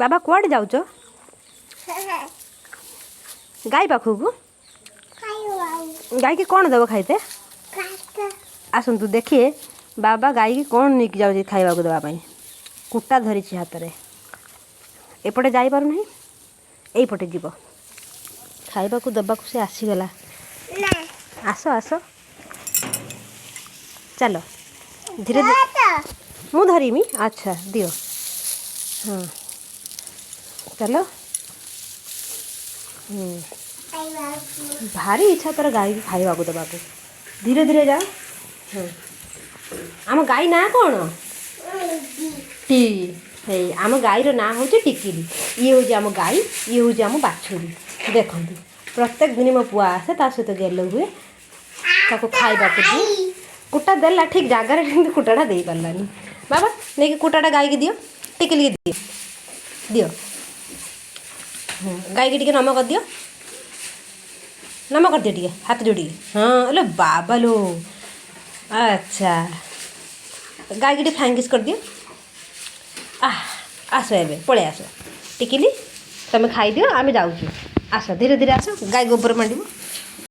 ବାବା କୁଆଡ଼େ ଯାଉଛ? ଗାଈ ପାଖକୁ। ଗାଈକି କ'ଣ ଦେବ ଖାଇତେ? ଆସନ୍ତୁ ଦେଖିଏ, ବାବା ଗାଈକି କ'ଣ ନେଇକି ଯାଉଛି ଖାଇବାକୁ ଦେବା ପାଇଁ। କୁଟା ଧରିଛି ହାତରେ। ଏପଟେ ଯାଇପାରୁନାହିଁ, ଏଇପଟେ ଯିବ ଖାଇବାକୁ ଦେବାକୁ। ସେ ଆସିଗଲା। ଆସ ଆସ, ଚାଲ ଧୀରେ ଧୀରେ। ମୁଁ ଧରିମି? ଆଚ୍ଛା, ଦିଅ। ହଁ, ଚାଲ। ଭାରି ଇଚ୍ଛା ତୋର ଗାଈକି ଖାଇବାକୁ ଦେବାକୁ। ଧୀରେ ଧୀରେ ଯାଅ। ହଁ, ଆମ ଗାଈ ନାଁ କ'ଣ? ଟି ହେଇ, ଆମ ଗାଈର ନାଁ ହେଉଛି ଟିକିଲି। ଇଏ ହେଉଛି ଆମ ଗାଈ, ଇଏ ହେଉଛି ଆମ ବାଛୁରୀ। ଦେଖନ୍ତୁ, ପ୍ରତ୍ୟେକ ଦିନ ମୋ ପୁଅ ଆସେ, ତା ସହିତ ଗେଲ ହୁଏ, ତାକୁ ଖାଇବାକୁ ଦିଏ। କୁଟା ଦେଲା ଠିକ୍ ଜାଗାରେ, କିନ୍ତୁ କୁଟାଟା ଦେଇପାରିଲାନି। ବାବା, ନେଇକି କୁଟାଟା ଗାଈକି ଦିଅ, ଟିକିଲିକି ଦିଅ, ଦିଅ। ଗାଈକି ଟିକେ ନମ କରିଦିଅ, ନମ କରିଦିଅ ଟିକେ ହାତ ଯୋଡ଼ିକି। ହଁ, ହେଲେ ବାବା ଲୋ। ଆଚ୍ଛା, ଗାଈକି ଟିକେ ଫ୍ଲାଇଂ କିସ୍ କରିଦିଅ। ଆহ, ଆସ, ଏବେ ପଳେଇ ଆସ। ଟିକିଲି, ତମେ ଖାଇଦିଅ, ଆମେ ଯାଉଛୁ। ଆସ, ଧୀରେ ଧୀରେ ଆସ, ଗାଈ ଗୋବର ମାଣ୍ଡିବ।